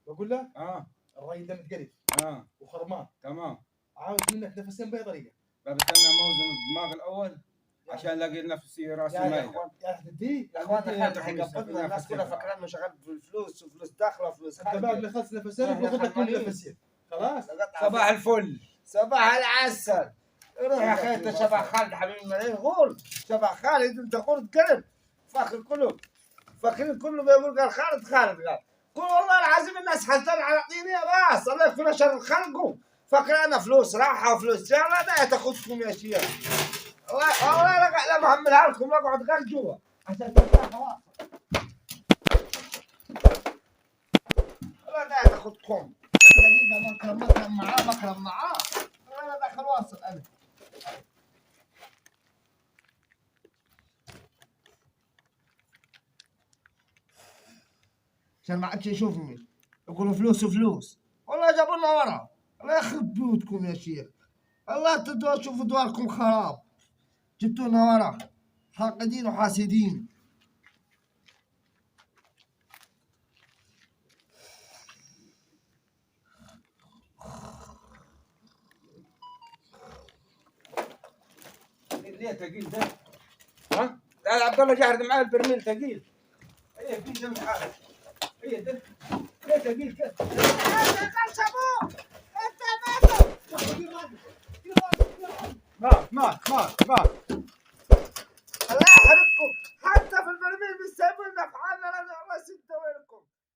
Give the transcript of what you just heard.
بقول لك الراجل ده متقرف وخرمان. تمام. عاوز منك نفسين باي طريقه. طب استنى موزن الدماغ الاول عشان الاقي نفسي راسي مايل. يعني تديه يا اخوانا خالد حيقبضنا، الناس كلها فاكرين انه شغال بالفلوس وفلوس داخله وفلوس انت بعد ما خلص نفسين باخذ لك كل نفسين خلاص. صباح الفل. صباح العسل. روح يا اخي انت شبه خالد حبيبي الملايين، غول شبه خالد، انت غول قلب فاكر كله، فاكرين كله بيقول قال خالد خالد قال. قول والله العظيم الناس حزنان على طيني راس، الله يكفينا شر خلقه. فاكر انا فلوس راحة وفلوس يلا لا تاخذكم يا شيخ. والله لا محملها لكم، اقعد غير جوا عشان ترتاحوا. والله لا تاخذكم كل دقيقة. مكرم مكرم معاه مكرم معاه. انا داخل واصل انا. عشان ما عادش يشوفني يقولوا فلوس فلوس. والله جابوا لنا ورا. الله يخرب بيوتكم يا شيخ. الله تدوا شوفوا دواركم خراب، جبتونا ورا حاقدين وحاسدين. ليه ثقيل ده؟ ها؟ لا عبد الله جاهد معاه البرميل ثقيل. ايه في ده مش عارف. ايه ده؟ ليه ثقيل كده؟ ما ما ما ما